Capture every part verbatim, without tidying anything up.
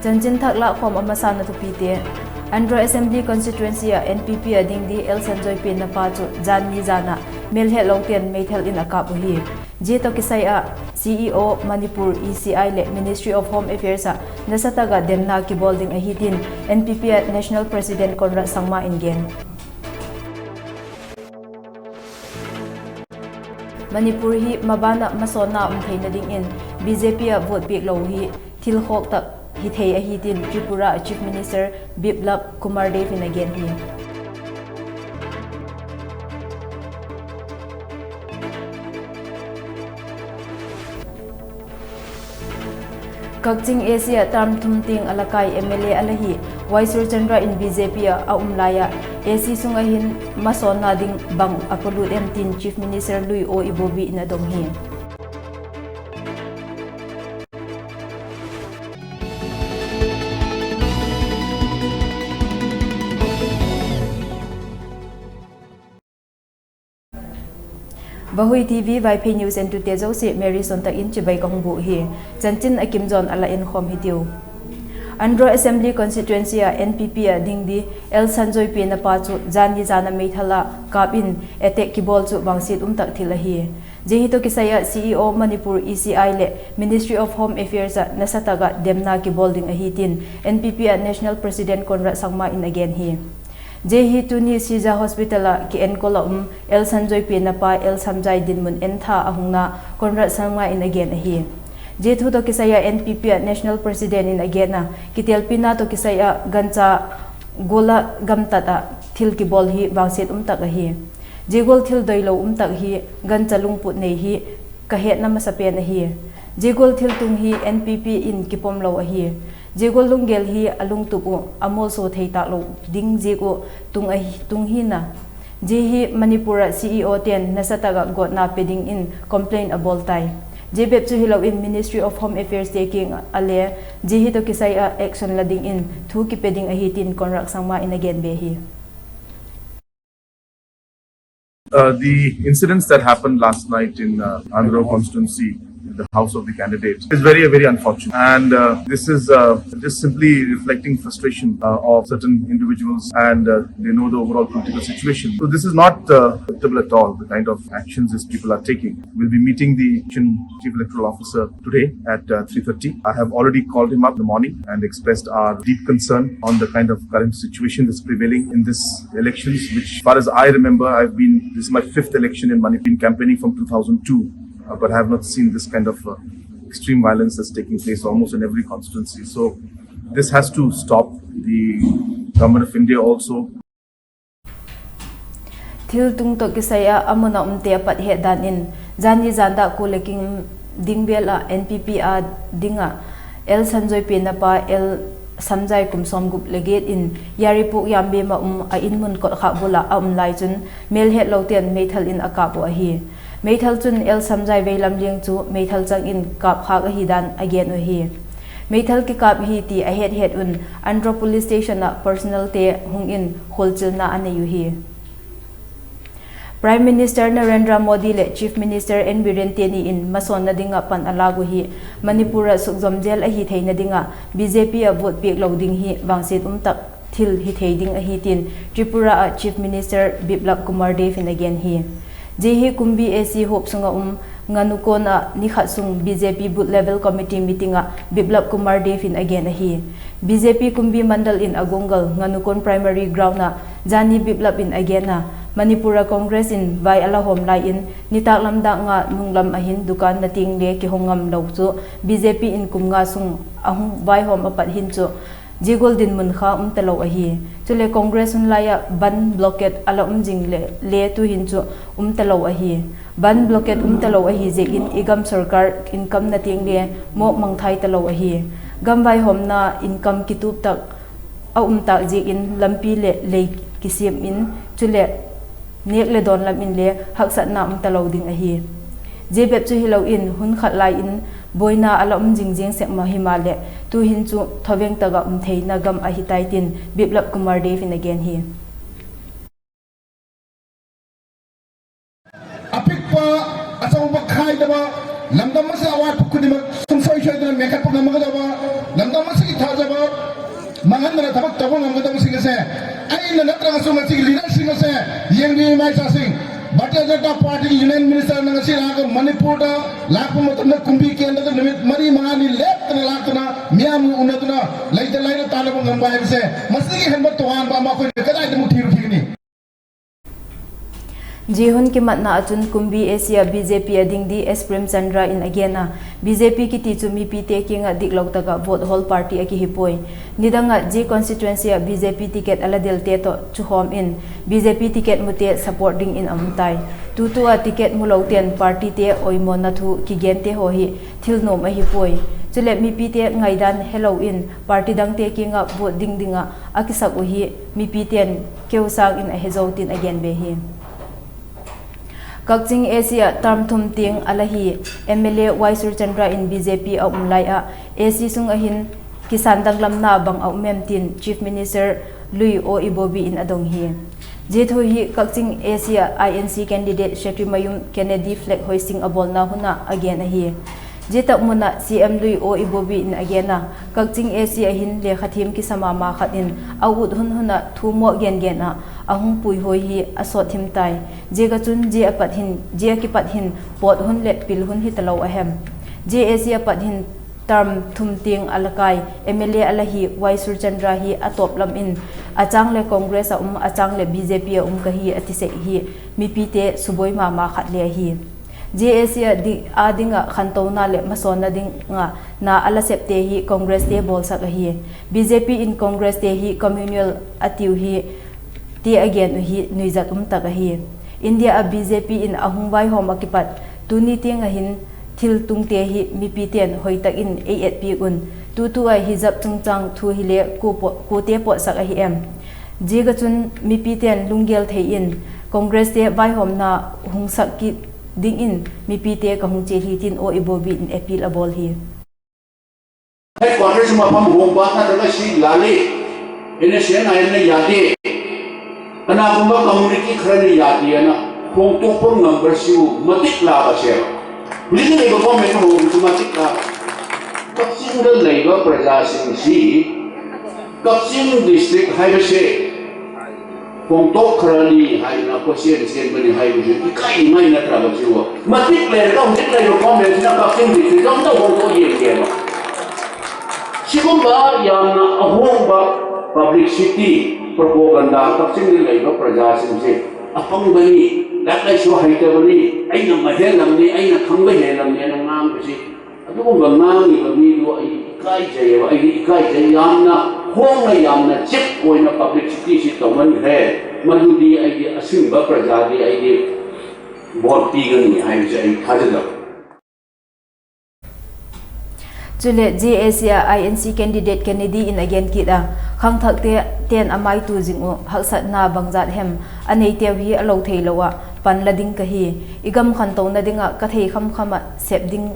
Chanchin thak lâkkhawm a masana thupite. Andro Assembly Constituency ah N P P a ding di L Sanjoy pianna pa chu jan ni jan ah mêlhetlote'n meithal in a kâp uhi. Zia tawh kisai ah C E O Manipur E C I leh Ministry of Home Affairs ah nasatak ah demna kibawl ding ahi tin N P P ah National President Conrad Sangma in gen. Manipur hi maban ah masawnna um theina dingin B J P ah vote piak lo hi thil khawk tak hi thei ahi tin Tripura Chief Minister Biplab Kumar Deb in a gen hi. Kakching A C ah term thum tiang a la kai M L A a la hi Y Surchandra in B J P ah a um lai ah A C sung ah hin masawnna ding bang a polut em tin Chief Minister Lui O Ibobi in a dong hi. Vahui T V Vaiphei News entute zosia Mary Suantak in chibai ka hung bûk hi. Chanchin a kim zawn a la enkhawm hitiu. Andro Assembly Constituency ah N P P ah ding di L Sanjoy pianna pa chu jan ni jan a meithal ah kâp in attack kibawl chu vangsiat um tak thil ahi. Zia hi tawh kisai ah C E O Manipur E C I leh Ministry of Home Affairs ah nasatak ah demna kibawl ding ahi tin N P P ah National President Conrad Sangma in a gen hi. Zia hi tuni Sija Hospital ah kienkol a um L Sanjoy pianna pa L Samjai dinmun entha a hungna Conrad Sangma in a gen ahi. Zia thu tawh kisai ah N P P ah National President in a gen a, kitelpina tawh kisai ah gancha gual ah gamtat ah thil kibawl hi vangsiat um tak ahi. Zia gual thil doilo um tak hi gancha lungput nei hi ka hetna masapen ahi. Zia gual thil tung hi N P P in kipom lo ahi. Zia gual lunggel hi a lungtup uh a mualsua thei tâk lo ding ziak uh tung ahi, tung hi'n a. Zia hi Manipur ah C E O te'n nasatak ah gawtna pe dingin complaint a bawl tai. Zia bep chu hilo in Ministry of Home Affairs te kiang ah le zia hi tawh kisai ah action la dingin thu kipe ding ahi tin Conrad Sangma in a gen be hi. Uh, the incidents that happened last night in, uh, Andro constituency, the house of the candidate, is very, very unfortunate. And, uh, this is, uh, just simply reflecting frustration, uh, of certain individuals, and, uh, they know the overall political situation. So this is not, uh, acceptable at all, the kind of actions these people are taking. We'll be meeting the Chief Electoral Officer today at, uh, three thirty. I have already called him up in the morning and expressed our deep concern on the kind of current situation that's prevailing in this elections, which, far as I remember, I've been, this is my fifth election in Manipur, been campaigning from two thousand two, uh, but I have not seen this kind of, uh, extreme violence that's taking place almost in every constituency. So this has to stop. The Government of India also Thil tung tawh kisai ah a mun a umte a pat het dan in, jan ni jan dak kua le kim ding vêl ah N P P a ding ah L Sanjoy pianna pa L Samjai kum sawmgup le giat in Yaripuk Yambem ah um a in mun kotkhak bul ah a um lai chun mêlhetlote'n meithal in a kâp uh ahi. Meithal chun L Samjai veilam liang chu meithal chang in kâpkhâk ahi dan a gen uh ahi. Meithal kikâp hi ti a het het un Andro Police Station ah personnel te hung in khualchilna a nei uhi. Prime Minister Narendra Modi leh Chief Minister N Biren teni in masawnna ding ah pan a lâk uhi. Manipur ah sukzom zel ahi theina ding ah B J P ah vote piak lo ding hi vangsiat um tak thil hi thei ding ahi tin Tripura ah Chief Minister Biplab Kumar Deb in a gen hi. Zia hi Kumbi A C huap sung ah um Nganukon ah ni khat sung B J P Booth Level Committee meeting ah Biplab Kumar Deb in a gen ahi. B J P Kumbi Mandal in a guanggal Nganukon Primary Ground ah zani Biplab in a gen a, Manipur ah Congress in vai a la hawm lai in nitâklam dak nga nunglam ah hin dukan na tiang le kihong ngam lo chu B J P in kum nga sung a hung vaihawm a pat hin chu zia gual dinmun kha um talo ahi. Chuleh Congress hun lai ah bandh blockade a la um zing le, le tu'hin chu um talo ahi. Bandh blockade um talo ahi ziakin i gam sorkar income na tiang le mawk mangthai talo ahi. Gam vaihawmna income kitup tak a um tâk ziakin lampi leh lei kisiam in, chuleh nêk le dawn lam inle haksatna um talo ding ahi. Zia bep chu hilo in hun khat lai in buaina a la um zing ziang sek ma himaleh tu'hin chu thaveng tak ah um theina gam ahi tai tin Biplab Kumar Deb in a gen hi. ꯑꯄꯤꯛꯄ ꯑꯆꯧꯕ ꯈꯥꯏꯗꯕ, ꯂꯝꯗꯝ ꯑꯁꯤꯗ ꯑꯋꯥꯠꯄ ꯈꯨꯗꯤꯡꯃꯛ ꯁꯨꯡꯁꯣꯏ ꯁꯣꯏꯗꯅ ꯃꯦꯟꯈꯠꯄ ꯉꯝꯒꯗꯕ, ꯂꯝꯗꯝ ꯑꯁꯤꯒꯤ ꯊꯥꯖꯕ ꯃꯥꯡꯍꯟꯗꯅ ꯊꯕꯛ ꯇꯧꯕ ꯉꯝꯒꯗꯕꯁꯤꯡ ꯑꯁꯦ ꯑꯩꯅ ꯅꯠꯇ꯭ꯔꯒꯁꯨ ꯉꯁꯤꯒꯤ leaderꯁꯤꯡ ꯑꯁꯦ ꯌꯦꯡꯕꯤꯌꯨ ꯏꯃꯥ ꯏꯆꯥꯁꯤꯡ꯫ Bharatiya Janata Partyꯒꯤ union ministerꯅ ꯉꯁꯤ ꯂꯥꯛꯑꯒ ꯃꯅꯤꯄꯨꯔꯗ ꯂꯥꯛꯄ ꯃꯇꯝꯗ ꯀꯨꯝꯕꯤ ꯀꯦꯟꯗ꯭ꯔꯗ ꯅꯨꯃꯤꯠ ꯃꯔꯤ ꯃꯉꯥꯅꯤ ꯂꯦꯞꯇꯅ ꯂꯥꯛꯇꯨꯅ ꯃꯤꯌꯥꯝꯒ ꯎꯅꯗꯨꯅ ꯂꯩꯇ ꯂꯥꯏꯔ ꯇꯥꯟꯅꯕ ꯉꯝꯕ ꯍꯥꯏꯕꯁꯦ ꯃꯁꯤꯗꯒꯤ ꯍꯦꯟꯕ ꯇꯣꯉꯥꯟꯕ ꯑꯃ ꯑꯩꯈꯣꯏꯅ ꯀꯗꯥꯏꯗ ꯑꯃꯨꯛ ꯊꯤꯔꯨꯈꯤꯒꯅꯤ? Zia hun kimatna ah chun Kumbi A C ah B J P a ding di S Premchandra in a gen a, B J P kiti chu mipite kiang ah diklo tak ah vote hawl party a kihi puai. Nidang ah zia constituency ah B J P ticket a la delte tawh chukhawm in B J P ticket mute support dingin a um tai. Tutu ah ticket mulote'n partyte oimawna thu kigente haw hi thil nuam ahi puai. Chuleh mipite ngaidan helo in party dangte kiang ah vote ding ding ah a kisak uh hi mipite'n keu sâng in a he zo tin a gen be hi. Kakching A C ah term thum tiang a la hi M L A Y Surchandra in B J P a um lai ah A C sung ah hin kisân danglamna bang a um em tin Chief Minister Lui O Ibobi in a dong hi. Zia thu hi Kakching A C ah I N C candidate Setrimayum Kennedy flag hoisting a bawlna hun ah a gen ahi. Zia tak mun ah C M Lui O Ibobi in a gen a, Kakching A C ah hin lekha thiam kisa ma ma khat in a ut hun hun ah thu mawk gen gen ah a hung puihuai hi a sawt thim tai. Ziak ah chun zia a pat hin, zia a kipat hin pawt hun leh pil hun hi talo a hem? Zia A C a pat hin term thum tiang a la kai M L A a la hi Y Surchandra hi a tawp lam in a châng leh Congress ah um, a châng leh B J P ah um ka hi a ti sek hi mipite subuai ma ma khat le ahi. Zia A C a di-, â ding ah khantona leh masawnna ding ah na a la septe hi Congresste bawlsak ahi. B J P in Congresste hi communal a tiu hi ti a gen uh hi nuizat um tak ahi. India ah B J P in a hung vaihawm ah kipat tuni tiang ah hin thil tungte hi mipite'n hoi tak in ei etpiak un, tutu ah hijab chungchâng thu hile kua paw-, kuate pawtsak ahi em? Ziak ah chun mipite'n lunggel thei in Congresste vaihawmna hung sak kit dingin mipite ka hung chial hi tin O Ibobi in appeal a bawl hi. Headquarter sung ah pham hong ba na ta ka si la le, N S N I na ya de, ana kum ba community khara ni ya de ana hong tok pon number siu matik la ba se. Huli ni ba comment hong tu matik la. Kakching da lei ba praja sing si, Kakching district hai ba se. Pongtok kharani haina, Pasian sian bani hai u, i kai mai na tra ba chiu. Matik le ka hung dik lai lo comment na Kakching dik ti dong dong hong to yen ke ba. Sikum ba yamna a hong ba publicity, propaganda, Kakching dik lai ba praja sim si. A pang bani, lak lai su hai ta bani, ai na ma he lam ni, ai na khang ba he lam ni, na ngang ba si. ꯑꯗꯨꯒꯨꯝꯕ ꯉꯥꯡꯉꯤꯕ ꯃꯤꯗꯨ ꯑꯩ ꯏꯀꯥꯏꯖꯩꯌꯦꯕ, ꯑꯩꯗꯤ ꯏꯀꯥꯏꯖꯩ꯫ ꯌꯥꯝꯅ ꯍꯣꯡꯅ, ꯌꯥꯝꯅ cheap ꯑꯣꯏꯅ publicityꯁꯤ ꯇꯧꯃꯟꯈ꯭ꯔꯦ꯫ ꯃꯗꯨꯗꯤ ꯑꯩꯗꯤ ꯑꯁꯤꯒꯨꯝꯕ ꯄ꯭ꯔꯖꯥꯗꯤ ꯑꯩꯗꯤ vote ꯄꯤꯒꯅꯤ ꯍꯥꯏꯕꯁꯦ ꯑꯩ ꯊꯥꯖꯗꯕ꯫ Chuleh J A C a I N C candidate Kennedy in a gen kit a, khangthakte ten a maitu zing uh haksatna bangzat hem a neiteu hi a lo theilo ah pan la ding ka hi. I gam khantona ding ah ka thei khamkham ah sep ding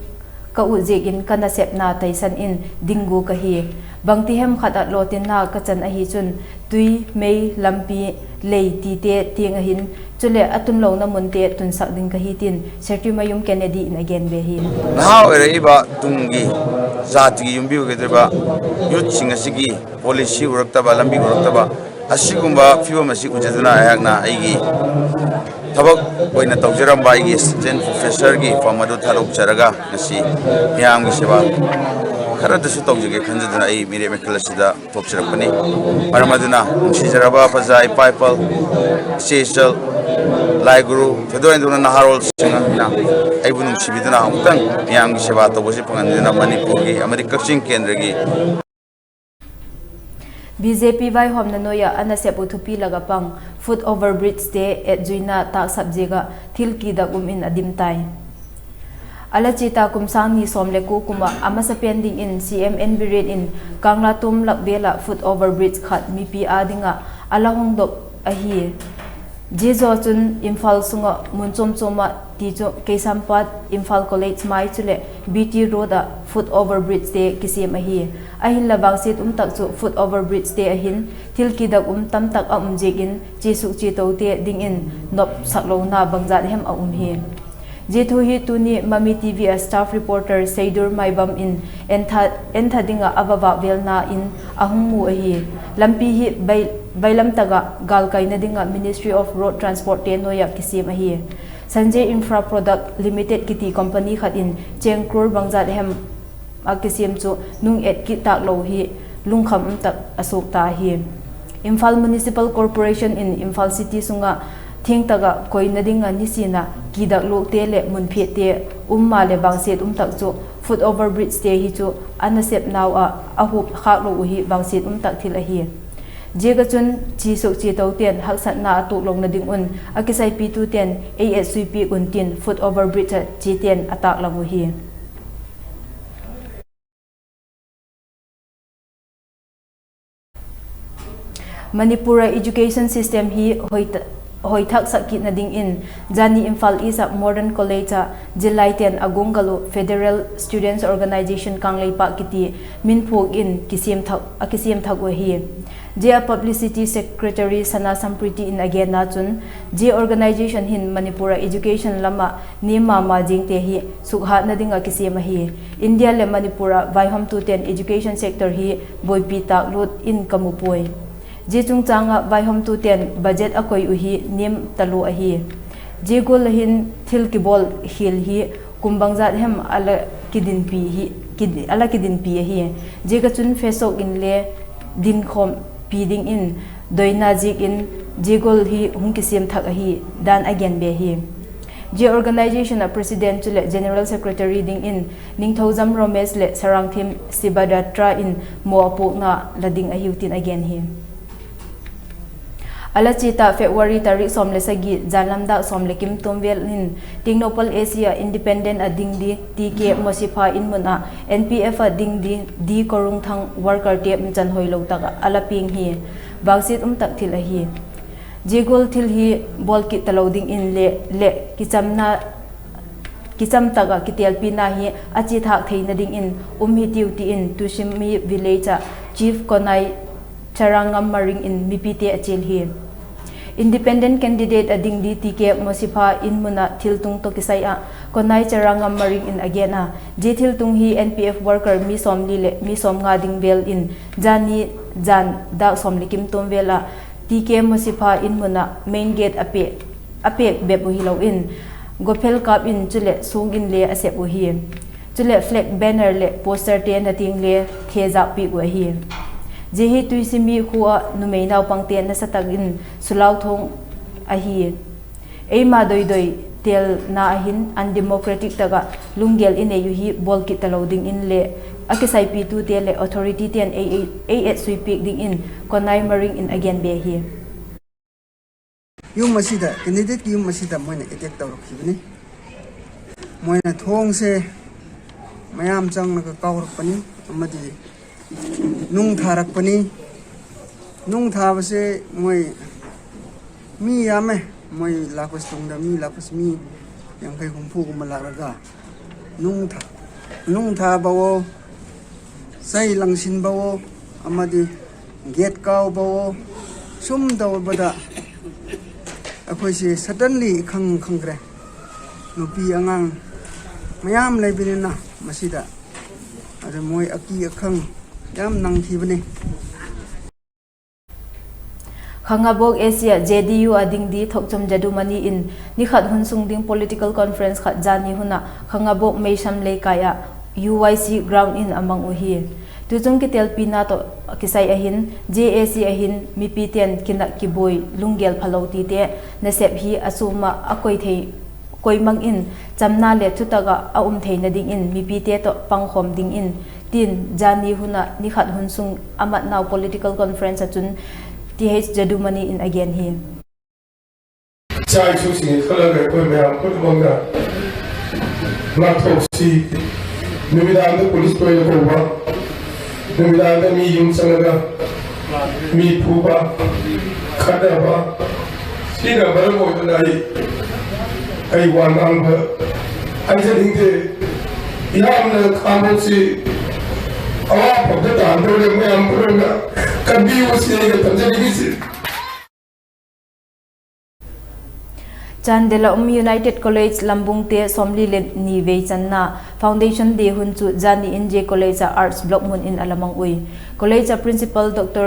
ka ut ziakin ka nasepna taisan in ding gua ka hi. Bangti hem khat ah lawtinna ka chan ahi chun tui, mei, lampi, lei tite tiang ahin, chuleh a tunlona munte tunsak ding ka hi tin Setrimayum Kennedy in a gen be hi. ꯅꯍꯥ ꯑꯣꯏꯔꯛꯏꯕ ꯇꯨꯡꯒꯤ ꯖꯥꯇꯤꯒꯤ ꯌꯨꯝꯕꯤ ꯑꯣꯏꯒꯗꯧꯔꯤꯕ youthꯁꯤꯡ ꯑꯁꯤꯒꯤ policy ꯎꯔꯛꯇꯕ, ꯂꯝꯕꯤ ꯎꯔꯛꯇꯕ ꯑꯁꯤꯒꯨꯝꯕ ꯐꯤꯕꯝ ꯑꯁꯤ ꯎꯖꯗꯨꯅ ꯑꯩꯍꯥꯛꯅ ꯑꯩꯒꯤ ꯊꯕꯛ ꯑꯣꯏꯅ ꯇꯧꯖꯔꯝꯕ ꯑꯩꯒꯤ assistant professorꯒꯤ ꯐꯝ ꯑꯗꯨ ꯊꯥꯗꯣꯛꯆꯔꯒ ꯉꯁꯤ ꯃꯤꯌꯥꯝꯒꯤ ꯁꯦꯕꯥ ꯈꯔꯗꯁꯨ ꯇꯧꯖꯒꯦ ꯈꯟꯖꯗꯨꯅ ꯑꯩ ꯃꯤꯔꯦꯞ ꯃꯤꯈꯜ ꯑꯁꯤꯗ ꯊꯣꯛꯆꯔꯛꯄꯅꯤ꯫ ꯃꯔꯝ ꯑꯗꯨꯅ ꯅꯨꯡꯁꯤꯖꯔꯕ ꯄ꯭ꯔꯖꯥ ꯏꯄꯥ ꯏꯄꯜ, ꯏꯆꯦ ꯏꯆꯜ, ꯂꯥꯏ ꯒꯨꯔꯨ, ꯊꯣꯏꯗꯣꯛ ꯍꯦꯟꯗꯣꯛꯅ ꯅꯍꯥꯔꯣꯜꯁꯤꯡꯅ ꯑꯩꯕꯨ ꯅꯨꯡꯁꯤꯕꯤꯗꯨꯅ ꯑꯃꯨꯛꯇꯪ ꯃꯤꯌꯥꯝꯒꯤ ꯁꯦꯕꯥ ꯇꯧꯕꯁꯤ ꯐꯪꯍꯟꯕꯤꯗꯨꯅ ꯃꯅꯤꯄꯨꯔꯒꯤ ꯑꯃꯗꯤ ꯀꯛꯆꯤꯡ ꯀꯦꯟꯗ꯭ꯔꯒꯤ B J P ꯚꯥꯏꯍꯣꯝꯅ ꯅꯣꯏ ꯑꯅ ꯁꯦꯞ ꯎ ꯊꯨꯄꯤ ꯂꯒ ꯄꯪ foot over bridge ꯇꯦ ꯑꯦꯠ ꯖꯨꯏꯅ ꯇꯥꯛ ꯁꯕꯖꯦꯛꯒ ꯊꯤꯜ ꯀꯤꯗꯛ ꯎꯝ ꯏꯟ ꯑꯗꯤꯝ ꯇꯥꯏ꯫ ꯑꯂ ꯆꯤꯇꯥ ꯀꯨꯝꯁꯥꯡ ꯅꯤ ꯁꯣꯝ ꯂꯦ ꯀꯨ ꯀꯨꯝꯕ ꯑꯃ ꯁꯄꯦꯟ ꯗꯤꯡ ꯏꯟ C M N Biren ꯏꯟ ꯀꯪꯂꯥ ꯇꯣꯝ ꯂꯛꯕꯦꯜ ꯑ foot over bridge ꯈꯠ ꯃꯤꯄꯤ ꯑꯥ ꯗꯤꯡ ꯑ ꯑꯂ ꯍꯣꯡꯗꯣꯛ ꯑꯍꯤ꯫ ꯖꯤ ꯖꯣ ꯆꯨꯟ ꯏꯝꯐꯥꯜ ꯁꯨꯡ ꯑ ꯃꯨꯟ ꯆꯣꯝ ꯆꯣꯝ ꯑ ꯇꯤ ꯆꯨ ꯀꯩꯁꯥꯝꯄꯥꯠ ꯏꯝꯐꯥꯜ ꯀꯣꯂꯦꯖ ꯃꯥꯏ ꯆꯨꯂꯦ B T road ꯑ foot over bridge ꯇꯦ ꯀꯤꯁꯦꯝ ꯑꯍꯤ꯫ ꯑꯍꯤꯟ ꯂꯕꯥꯡ ꯁꯤꯠ ꯎꯝ ꯇꯛ ꯆꯨ foot over bridge ꯇꯦ ꯑꯍꯤꯟ ꯊꯤꯜ ꯀꯤꯗꯛ ꯎꯝ ꯇꯝ ꯇꯛ ꯑ ꯎꯝ ꯖꯦꯛ ꯏꯟ ꯆꯦ ꯁꯨꯛ ꯆꯦ ꯇꯧ ꯇꯦ ꯗꯤꯡ ꯏꯟ ꯅꯣꯞ ꯁꯛ ꯂꯧꯅ ꯕꯪꯖꯥꯠ ꯍꯦꯝ ꯑ ꯎꯝ ꯍꯤ꯫ Zia thu hi tuni Mami TV ah staff reporter Seidur Maibam in entha, entha ding ah a va vâk vêlna in a hung mu ahi. Lampi hi bai, bailam tak ah gâl kaina ding ah Ministry of Road Transport te nuai ah kisiam ahi. Sanjay Infra Product Limited kiti company khat in chêng crore bangzat hem a kisiam chu nung et kit tâk lo hi lungkham um tak a suak ta ahi. Imphal Municipal Corporation in Imphal City sung ah thiang tak ah koina ding ah nisin ah kidak luakte leh mun phiatte um maleh vangsiat um tak chu foot over bridge te hi chu a nasepnau ah a hup khâk lo uh hi vangsiat um tak thil ahi. Ziak ah chun chi suk chi tote'n haksatna a tuak lona ding un a kisaipitute'n ei et suipiak un tin foot over bridge ah chiate'n a tâklang uhi. Manipur ah education system hi hoi ta-, hoithaksak kitna dingin, zani Imphal East ah Modern College ah zillaite'n a guanggal uh Federal Students Organisation Kangleipak kiti min phuak in kisiam thak, a kisiam thak uh ahi. Zia publicity secretary Sana Sampriti in a genna chun, zia organisation hin Manipur ah education lam ah niam ma ma zingte hi sukhatna ding ah kisiam ahi. India leh Manipur ah vaihawmtute'n education sector hi buaipi tâk lut in ka mu puai. Zia chungchâng ah vaihawmtute'n budget a koi uh hi niam talua ahi. Zia gual ah hin thil kibawl khial hi kum bangzat hem a la kidinpi hi, kid-, a la kidinpi ahi. Ziak ah chun FASOK inle dinkhawmpi dingin doina ziakin zia gual hi hung kisiam thak ahi dan a gen be hi. Zia organisation ah president chuleh general secretary dingin Ningthoujam Romesh leh Sarangthem Sibadatra in maw a puakna la ding ahiu tin a gen hi. A la chiat ah February tarik sawm le sagi, janlam dâk sawm le kim tuam vel in Tengnoupal A C ah independent ah ding di T K Mosipha in mun ah N P F ah ding di D Korungthang workerte umchan hoilo tak ah a la piang hi. Vangsiat um tak thil ahi. Zia gual thil hi bawl kit talo dingin le, leh kichamna, kicham tak ah kitelpina hi a chiathâk theina dingin um hitiu tin Tusimi village ah Chief Konai Charangam Maring in mipite a chial hi. Independent candidate ah ding di T K Mosipha in mun ah thiltung tawh kisai ah Konai Charangam Maring in a gen a, zia thiltung hi N P F worker mi sawmli leh mi sawmnga ding vel in zani jan dâk sawm le kim tuam vel ah T K Mosipha in mun ah main gate a pêk, a pêk bep uh hilo in, gophel kâp in chuleh suang inle a sep uhi. Chuleh flag, banner leh posterte na tiang le thezâkpiak uh ahi. Zia hi Tuisimi khua ah numei naupangte nasa tak in sulau thawng ahi. Eima doidoi telna ah hin undemocratic tak ah lunggel i nei uh hi bawl kit talo dingin le a kisaipitute leh authorityte'n ei, ei, ei et suipiak dingin Konai Maring in a gen be hi. ꯌꯨꯝ ꯑꯁꯤꯗ, candidate ꯀꯤ ꯌꯨꯝ ꯑꯁꯤꯗ ꯃꯣꯏꯅ attack ꯇꯧꯔꯛꯈꯤꯕꯅꯤ꯫ ꯃꯣꯏꯅ ꯊꯣꯡꯁꯦ ꯃꯌꯥꯝ ꯆꯪꯂꯒ ꯀꯥꯎꯔꯛꯄꯅꯤ ꯑꯃꯗꯤ ꯅꯨꯡ ꯊꯥꯔꯛꯄꯅꯤ꯫ ꯅꯨꯡ ꯊꯥꯕꯁꯦ ꯃꯣꯏ ꯃꯤ ꯌꯥꯝꯃꯦ꯫ ꯃꯣꯏ ꯂꯥꯛꯄꯁꯤ, ꯇꯨꯡꯗ ꯃꯤ ꯂꯥꯛꯄꯁꯤ ꯃꯤ ꯌꯥꯡꯈꯩ ꯍꯨꯝꯐꯨꯒꯨꯝꯕ ꯂꯥꯛꯂꯒ ꯅꯨꯡ ꯊꯥ-, ꯅꯨꯡ ꯊꯥꯕꯋꯣ, ꯆꯩ ꯂꯪꯁꯤꯟꯕꯋꯣ, ꯑꯃꯗꯤ gate ꯀꯥꯎꯕꯋꯣ, ꯁꯨꯝ ꯇꯧꯕꯗ ꯑꯩꯈꯣꯏꯁꯦ suddenly ꯏꯈꯪ ꯈꯪꯗ꯭ꯔꯦ꯫ ꯅꯨꯄꯤ ꯑꯉꯥꯡ ꯃꯌꯥꯝ ꯂꯩꯕꯅꯤꯅ ꯃꯁꯤꯗ, ꯑꯗꯨ ꯃꯣꯏ ꯑꯀꯤ ꯑꯈꯪ ꯌꯥꯝ ꯅꯪꯈꯤꯕꯅꯤ꯫ Khangabok A C ah J D U a ding di Thokchom Jadumani in ni khat hun sung ding political conference khat zani hun ah Khangabok Meisham Leikai ah U Y C ground in a mang uhi. Tuchung kitelpina tawh kisai ahin, J A C ahin mipite'n kinâk kibuai, lunggel phalo tite nasep hi a sum ah a koi thei, koi mang in chamna leh thutak ah a um theina dingin mipite tawh pangkhawm dingin tin zani hun ah ni khat hun sung a matnau political conference ah chun Th Jadumani in a gen hi. ꯏꯆꯥ ꯏꯁꯨꯁꯤꯡ ꯈꯜꯂꯒ ꯑꯩꯈꯣꯏ ꯃꯌꯥꯝ ꯄꯨꯝꯅꯃꯛꯅ ꯉꯥꯛꯊꯣꯛꯁꯤ꯫ ꯅꯨꯃꯤꯗꯥꯡꯗ ꯄꯨꯂꯤꯁ ꯇꯣꯏꯅ ꯀꯧꯕ, ꯅꯨꯃꯤꯗꯥꯡꯗ ꯃꯤ ꯌꯨꯝ ꯆꯪꯉꯒ ꯃꯤ ꯐꯨꯕ, ꯈꯠꯅꯕ, ꯁꯤꯅ ꯃꯔꯝ ꯑꯣꯏꯗꯨꯅ ꯑꯩ, ꯑꯩ ꯋꯥ ꯉꯥꯡꯕ ꯍꯩꯖꯅꯤꯡꯗꯦ꯫ ꯌꯥꯝꯅ ꯈꯥꯡꯕꯁꯤ ꯑꯋꯥꯐꯝꯗ ꯇꯥꯍꯟꯗꯧꯔꯦ꯫ ꯃꯌꯥꯝ ꯄꯨꯝꯅꯃꯛꯅ ꯀꯟꯕꯤꯌꯨ, ꯁꯤꯅꯤ ꯑꯩꯅ ꯊꯝꯖꯅꯤꯡꯉꯤꯁꯤ꯫ Chandel ah um United College Lambungte sawmli le ni veichanna Foundation Day hun chu zani in zia college ah Arts Block mun in a la mang ui. College ah Principal Dr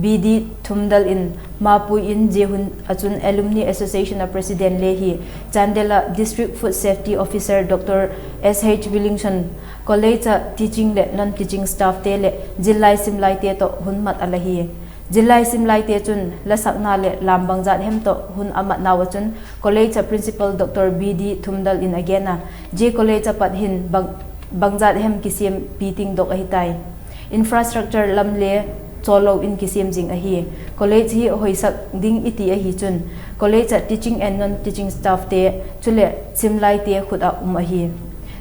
B D Thumdal in mapui in zia hun ah chun Alumni Association ah President le hi Chandel ah District Food Safety Officer Dr S H Willingson, college ah teaching leh non-teaching staffte leh zillai simlaite tawh hun mat a la hi. Zillai simlaite chun lasakna leh lam bangzat hem tawh hun a matnau ah chun college ah Principal Dr B D Thumdal in a gen a, zia college ah pat hin bang, bangzat hem kisiam piting dok ahi tai. Infrastructure lam le chawllo in kisiam zing ahi. College hi hoisak ding i ti ahi chun college ah teaching and non-teaching staffte chuleh simlaite khut ah um ahi.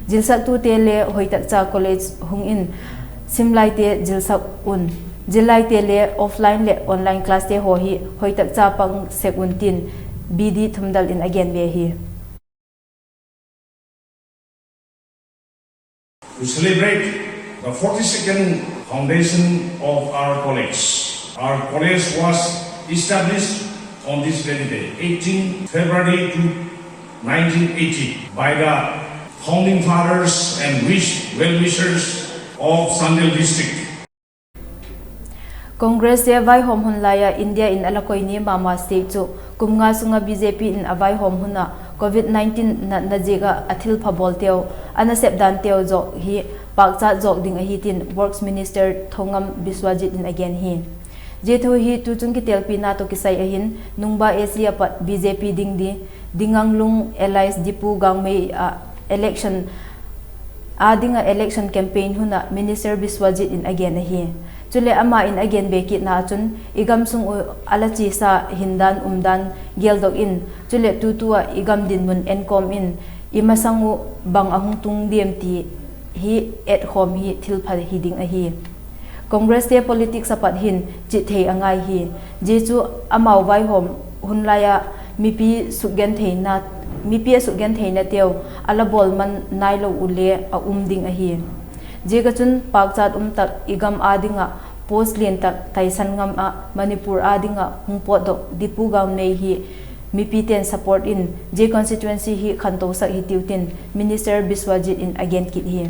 Zilsaktute le hoitakcha college hung in simlaite zilsak un, zillaite le offline leh online classte haw hi hoitakcha pang sek un tin B D Thumdal in a gen ve hi. To celebrate the forty-second foundation of our college. Our college was established on this very day, eighteen February to nineteen eighty, by the founding fathers and wish, well-wishers of Chandel district. Congress te vaihawm hun lai ah India in a la koi ni mama state chu kum nga sung ah B J P in a vaihawm hun ah Covid nineteen natna ziak ah a thilpha bawlteu, a nasep danteu zawk hi pâkchat zawk ding ahi tin Works Minister Thongam Biswajit in a gen hi. Zia thu hi tuchung kitelpina tawh kisai ahin, Nungba A C ah pat B J P ding di, Dinganglung Alliance Dipu Gangmei ah election â ding ah election campaign hun ah Minister Biswajit in a gen ahi. Chuleh ama in a gen be kitna ah chun i gam sung uh a la chiasa hindan umdan geldok in, chuleh tutu ah i gam dinmun enkawm in, i masang uh bang a hung tung diam ti hi etkhawm hi thilpha hi ding ahi. Congress te politics ah pat hin chit thei a ngai hi. Zia chu amau vaihawm hun lai ah mipi sukgentheina, mipi a sukgentheinateu a la bawl man nailo u le a um ding ahi. Ziak ah chun pâkchat um tak i gam â ding ah post lian tak taisan ngam ah Manipur â ding ah hung pawtdok Dipu Gangmei hi mipite'n support in zia constituency hi khantosak hitiu tin Minister Biswajit in a gen kit hi.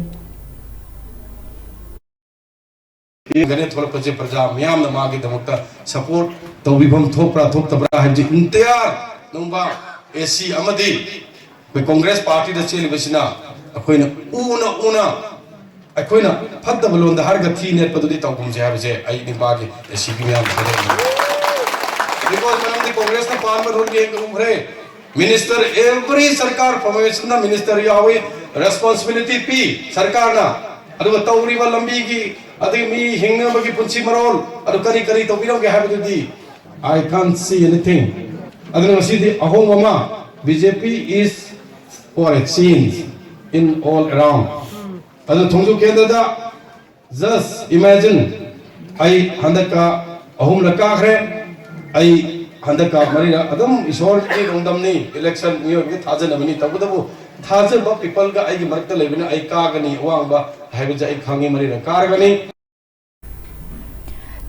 गणित थोड़ा पचे प्रजा म्याम नमा की धमकता support तौबीभम थोपरा थोपतबरा है जी इंतजार नुंबा एसी अमदी कोई कांग्रेस पार्टी दा चेली बसिना अखोइना ऊना ऊना अखोइना फत्तबलोंदा हर गथी नेट पदुदी तौकुम जे है बजे आई निंबा की एसी की म्याम खदे। Because मरम दी कांग्रेस ना पान में रोल गेम करूं भरे Minister every सरकार promotion ना minister यावे responsibility पी सरकार ना अदु तौरी वा लंबी की अदु मी हिंगना बगी पुंची मरोल अदु करी करी तौरी के है दी I can't see anything. अदु नसी दी अहोंग mama B J P is for a change in all around. अदु थोंजू केंद्र दा Just imagine, ai handaka ahum la kâ khe, ai handaka mari la adum isor ki lungdam ni, election ni, ni thajana mani tabu tabu, thajaba people ka ai ki marak ta leibina ai kâ ka ni wang ba, haiba ja ai khangi mari la kâ ka ni.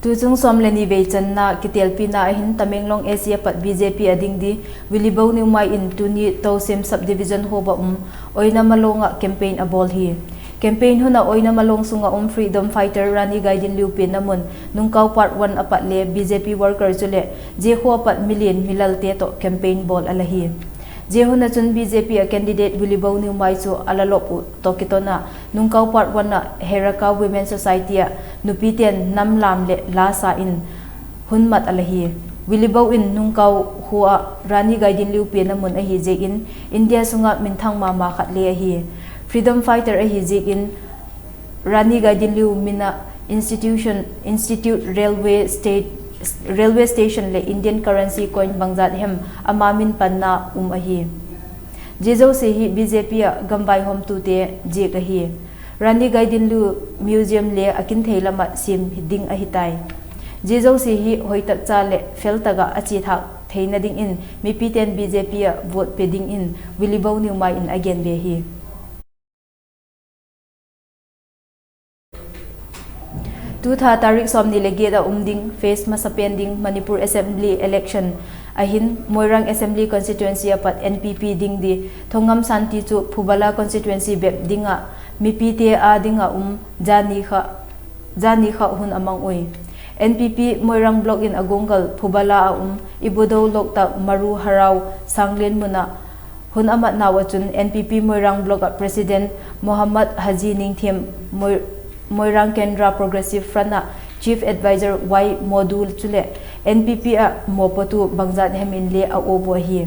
Tuchung sawm le ni vei channa kitelpina ahin Tamenglong A C a pat B J P a ding di, Willibo Newmai in tuni Tousem Subdivision hawba um Oina Malong ah campaign a bawl hi. Campaign hun ah Oina Malong sung ah um freedom fighter Rani Gaidinliu pianna mun Nungkau Part one a pat le B J P worker chuleh zia khua a pat milian milalte tawh campaign bawl a la hi. Zia hun ah chun B J P a candidate Willibo Newmai chu a la lop uh tawh kiton ah Nungkau Part one ah Heraka Women Society ah nupite'n nam lam leh la sa in hun mat a la hi. Willibo in Nungkau khua ah Rani Gaidinliu pianna mun ahi ziakin India sung ah minthang mama khat le ahi. Freedom fighter ahi ziakin Rani Gaidinliu min ah institution, institute, railway state, railway station leh Indian currency coin bangzat hem ama min panna um ahi. Zia zosia hi B J P ah gamvaihawmtute ziak ahi. Rani Gaidinliu museum le a kin thei lam ah siam ding ahi tai. Zia zosia hi hoitak cha leh fel tak ah a chia thâk theina dingin mipite'n B J P ah vote pe dingin Willibo Newmai in a gen ve hi. Tu tha tarik sawmni le giat ah um ding phase masa pen ding Manipur Assembly election ahin Moirang Assembly Constituency a pat N P P ding di Thongam Shanti chu Phubala Constituency bep ding ah mipite â ding ah um jani kha hun a mang ui. N P P Moirang Block in a guanggal Phubala a um Ibudo Loktak Maru Harau Sanglen mun ah hun a matnau ah chun N P P Moirang Block ah President Mohammad Haji Ningthem, Moirang Kendra Progressive Front ah Chief Adviser Y Modul chuleh N P P ah mawpuatu bangzat hem in le a uap u ahi.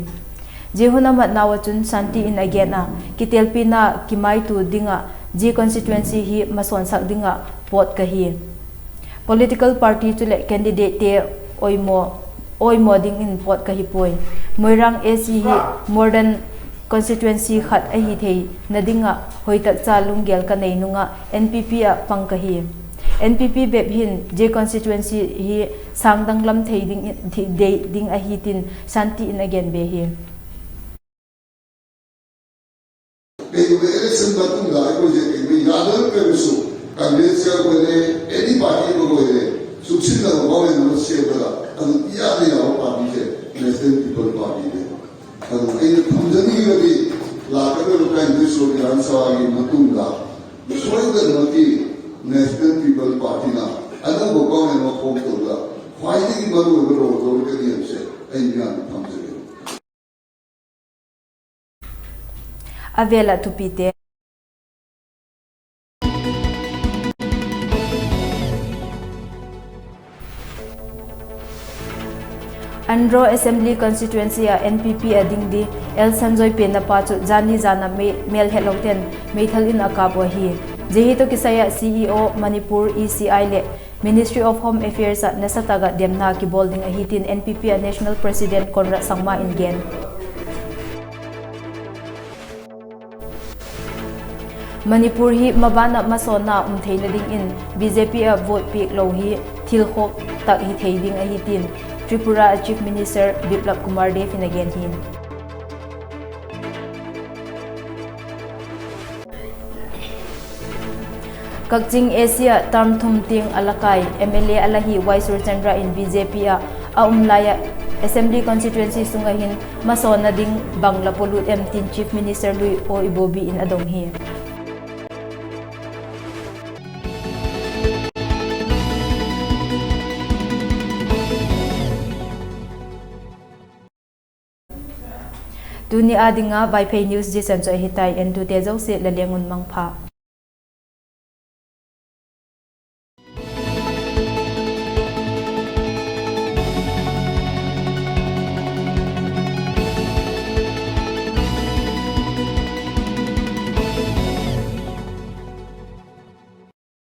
Zia hun a matnau ah chun Shanti in a gen a, kitelpina kimaitua ding ah zia constituency hi masawnsak ding ah pawt ka hi. Political party chuleh candidatete awimaw dingin pawt ka hi puai. Moirang A C hi modern constituency khat ahi theina ding ah hoitak cha lunggel ka nei nung ah N P P ah pang ka hi. N P P bep hin zia constituency hi sângdanglam thei ding ahi tin Shanti in a gen be hi. Kei election matungga i koi zia kei mi yadal kei su, Congress ka koi le, any party ka koi le, suksinna lo bang en lo sia ka la, a lu ia le ya party le, National People Party le. A lu ei tham jani ka di, la ka lo kai ni so ni an sa i matungga, soi da mati, National People Party na, a lu bang en lo khom to la, khwai di ma lo lo lo ka di se, ei mi an tham jani. A vêl ah thupite. Andro Assembly Constituency ah N P P a ding di L Sanjoy Penna pa chu jani jan a mêlhetlote'n meithal in a kâp u ahi. Zia hi tawh kisai ah C E O Manipur E C I leh Ministry of Home Affairs ah nasa tak ah demna kibawl ding ahi tin N P P a National President Conrad Sangma in gen. Manipur hi maban ah masawnna um theina dingin B J P ah vote piak lo hi thilkhawk tak hi thei ding ahi tin Tripura Chief Minister Biplab Kumar Deb in a gen hi. Kakching A C ah term thum tiang a la kai M L A a la hi Y Surchandra in B J P ah a um lai ah Assembly Constituency sung ah hin masawnna ding bang la pawlut em tin Chief Minister lui aw Ibobi in a dong hi. Tuni â ding ah Vaiphei News zia chan chu ahi tai, entute zosia la leng un mangpha.